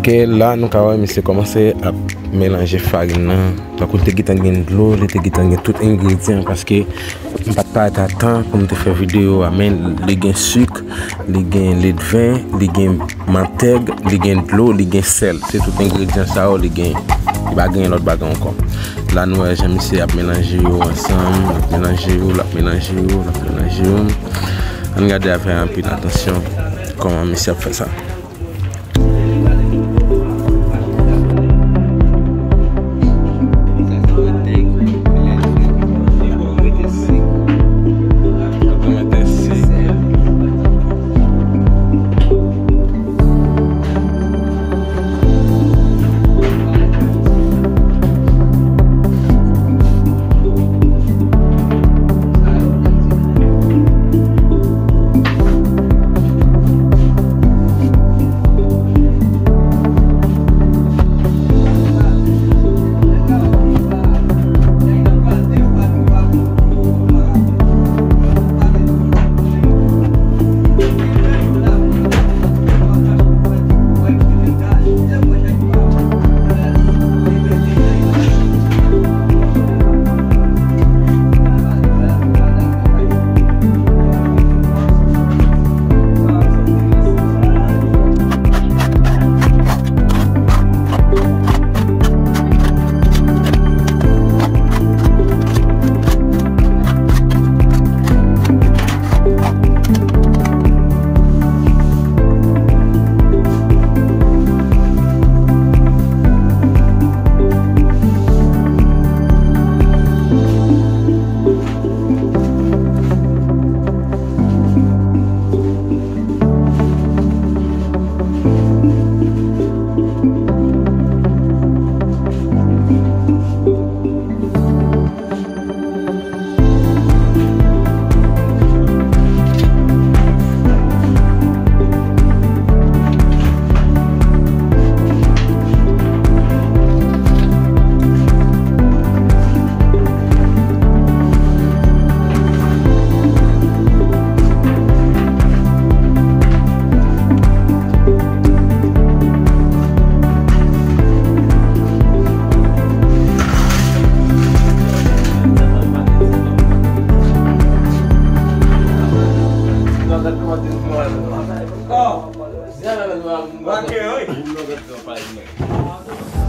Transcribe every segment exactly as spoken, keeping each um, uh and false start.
Ok, la nou ka wè misye kòmanse ap melanje farin nan. Tankou li te gentan gen dlo, li te gentan gen tout engredyan, paske m pa t parèt a tan pou m te fè videyo a, men li gen sik, li gen ledven, li gen mantèg, li gen dlo, li gen sèl. Se tout engredyan sa yo li gen. Li pa gen lòt bagay ankò. La nou wè jan misye ap melanje yo ansanm, l ap melanje yo, l ap melanje yo, l ap melanje yo. Ann gade avè anpil atansyon kòman misye ap fè sa.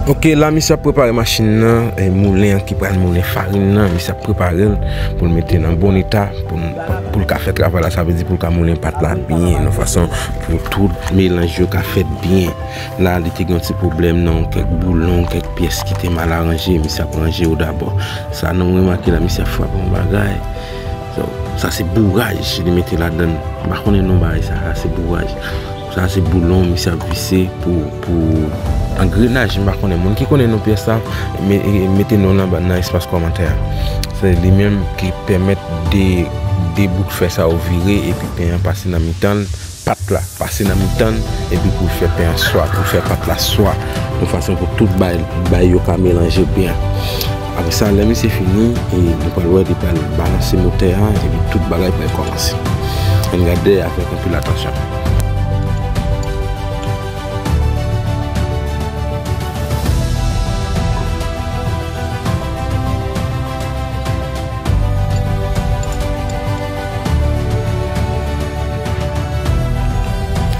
Ok, la misye ap prepare machin nan, e, moulen an ki pral moulen farin nan, misye ap prepare l pou l mete l an bon eta, pou l, pou l ka fè travay la, sa vle di pou l ka moulen pat la byen, yon fason pou tout melanj yo ka fèt byen. La, li te gen yon ti pwoblèm nan kèk boulon, kèk pyès ki te mal aranje, misye ap ranje yo dabò. Sa nou remake la, misye ap frape yon bagay. So, sa se bouraj, li mete ladan l. M pa konnen non bagay sa, sa se bouraj. Sa se boulon, misye ap vise pou, pou angrenaj, m pa konnen. Moun ki konnen non pyès la, me-, mete non nan, nan espas kòmantè a. Se li menm ki pèmèt de, de bout fè sa yo vire, epi pen an pase nan mitan l, pat la pase nan mitan l, epi pou l fè pen an swa, pou l fè pat la swa, yon fason pou tout bay, bay yo ka melanje byen. Apre sa, lè misye fini, e nou pral wè li pral balanse motè a, epi tout bagay pral kòmanse. Ann gade avèk anpil atansyon.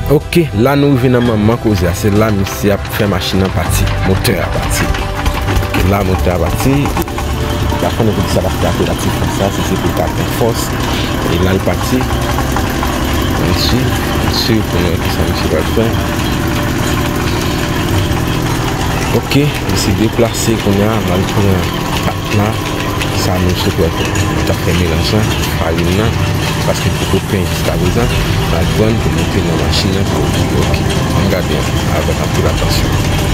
Ok, la nou rive nan manman koze a. Se la misye ap fè machin nan pati, motè a pati. Ok, la motè a pati. Pa konnen poukisa l ap frape la ti fòs sa, si se pou l ka pran fòs. E la l pati. Ann swiv, ann swiv pou nou wè kisa misye pral fè. Ok, misye deplase kounye a, l al pran pat la. Sa nou sot wè tou. Nou t ap fè melanj lan, farin nan, paske l poko pen jiskaprezan. N al pran l pou mete nan machin nan pou l vire, ok. Ann gade avèk anpil atansyon.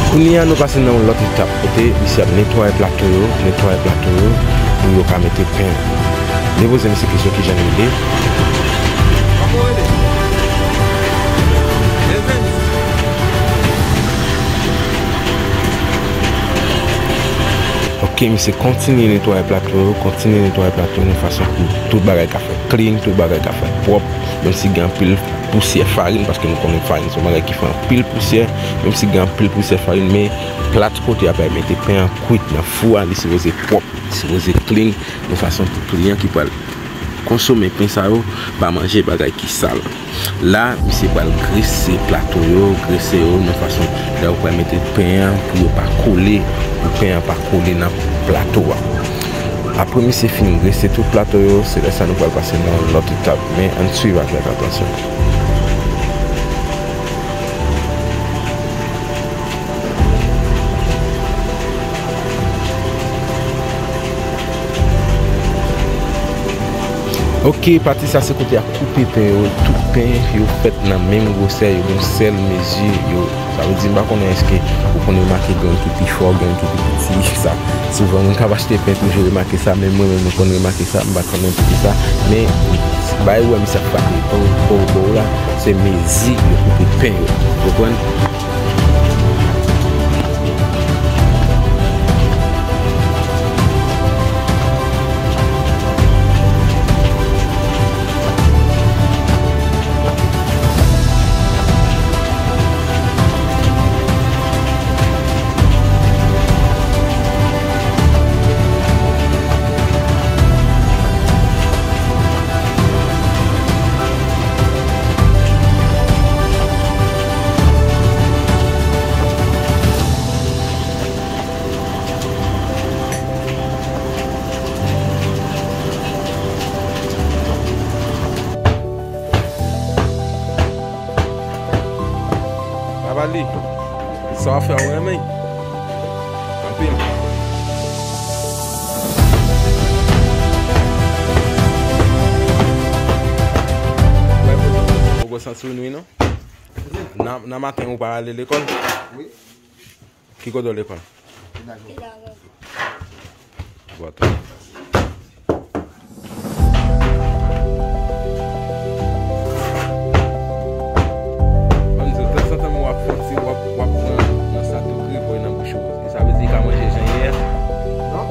Kounye a, nou pase nan yon lòt etap kote misye ap netwaye plato yo, netwaye plato yo pou yo ka mete pen an. Depoze misye kesyon kijan li rele. Ok, misye kontinye netwaye plato yo, kontinye netwaye plato yo nan fason pou tout bagay ka fèt clean, tout bagay ka fèt pwòp, menm si gen anpil pousyè farin, paske nou konnen farin se yon bagay ki fè anpil pousyè, menm si gen anpil pousyè farin, men plat kote y ap mete pen an kwit nan fou a, li sipoze pwòp, li sipoze clean, yon fason pou kliyan ki pral konsome pen sa yo pa manje bagay ki sal. La, misye pral grese plato yo, grese yo nan fason lè ou pral mete pen an pou yo pa kole, pou pen an pa kole nan plato a. Apre misye fin grese tout plato yo, se lè sa nou pral pase nan yon lòt etap, men ann swiv avèk atansyon. Ok, pati sa se kote y ap koupe pen yo. Tout pen yo fèt nan menm gwosè, yo gen yon sèl mezi. Yo, sa vle di, m pa konnen èske ou konn remake gen ki pi fò, gen ki pi piti. Sa, souvan moun k ap achte pen toujou remake sa, men mwen menm, mwen konn remake sa, m pa konnen poukisa. Men, bay ou wè misye ap frape bò, bò, bò la, se mezi yo koupe pen yo. Ou konprann? Papa li, sa w ap fè a ou renmen? Anpil. Ou gwo santi w nwi non? Nan, nan maten ou pa ale lekòl? Wi. Ki kote w lekòl? Pedagoji. Bò tò. Ban m di w, tanzantan w ap fè yon ti, w ap, w ap pran nan sa tou gri voye nan bouch ou. E sa vle di li ka manje jan ye a? Non.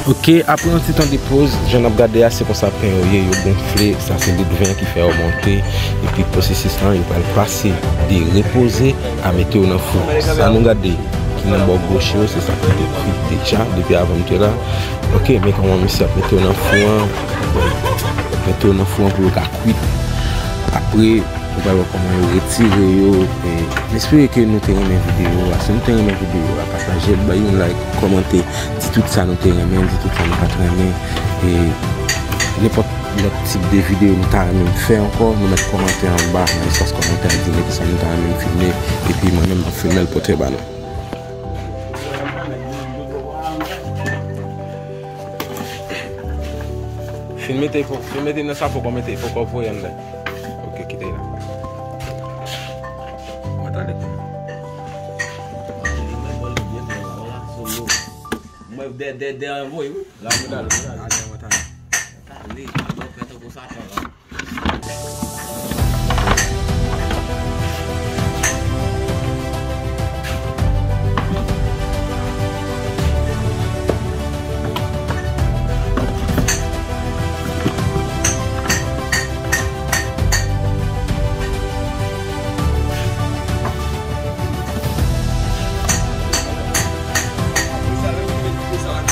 Ok, apre yon ti tan de poz, jan n ap gade a, se konsa pen yo ye, yo gonfle, sa se Ludvin ki fè yo monte, epi pwosesis lan, yo pral pase de repoze a mete yo nan fou. Sa nou gade ki nan bò goch yo, se sa ki te kwit deja, depi avan m te la. Ok, men kòman misye ap mete yo nan fou an, mete yo nan fou an pou yo ka kwit. Apre, nou pral wè kòman yo retire yo. E, m espere ke nou te renmen videyo a. Si nou te renmen videyo a, pataje l, bay yon like, kòmante, di tout sa nou te renmen, di tout sa nou pa t renmen. E nenpòt lòt tip de videyo nou ta renmen m fè ankò, nou mèt kòmantè anba nan espas kòmantè a, di nou kisa nou ta renmen m filme, epi mwen menm m ap filme l pote ba nou. Fin mete, fin mete nan sa, poko mete, poko voye anndan. Ok, kite la. Mwen tande. Mwen dè, dè, dè anvoye, wi. La, mwen tande, mwen tande. Mwen tande. Tande, mwen fè tankou Satan la.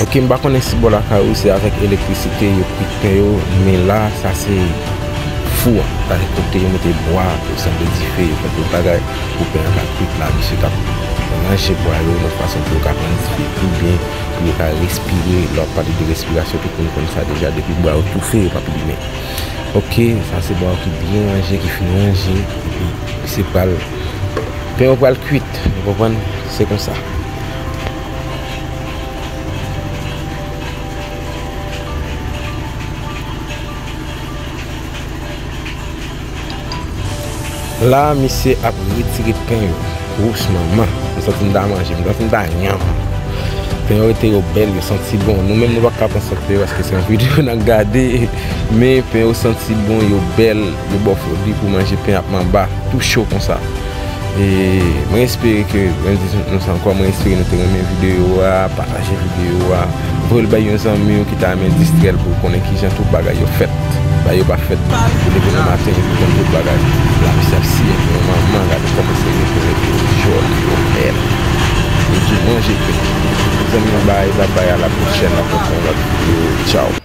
Ok, m pa konnen si bò lakay ou se avèk elektrisite yo kwit pen yo, men la, sa se fou an. Sa se kote yo mete bwa, yo sanble dife, yo fè tout bagay pou pen an ka kwit la. Misye t ap ranje bwa yo nan fason pou yo ka pran dife pi byen, pou yo ka respire. Lè w ap pale de respirasyon, tout moun konn sa deja, depi bwa yo toufe, yo p ap limen. Ok, sa se bwa yo ki byen ranje, ki fin ranje, epi misye pral, pen yo pral kwit, ou konprann? Se konsa. La, misye ap retire pen yo. Wouch manman, m santi m ta manje, m santi m ta nyanm. Pen yo rete yo bèl, yo santi bon. Nou menm nou pa ka pran sant yo paske se yon videyo n ap gade. Men pen yo santi bon, yo bèl, yo ba w foli pou manje pen ap manba, tou cho konsa. E mwen espere ke, mwen di nou sa ankò, mwen espere nou te renmen videyo a, pataje videyo a, voye l bay yon zanmi w ki ta renmen distrè l pou l konnen kijan tout bagay yo fèt. Bagay yo pa fèt pou leve nan maten epi konn tout bagay. Lapli ap siye pen yo manman, gade kòman se reprezante yo jòli, yo bèl. Yo di manje pen. Zanmi m bay, bye bye, a la pwochèn, n ap wè nan yon lòt videyo. Tchaw.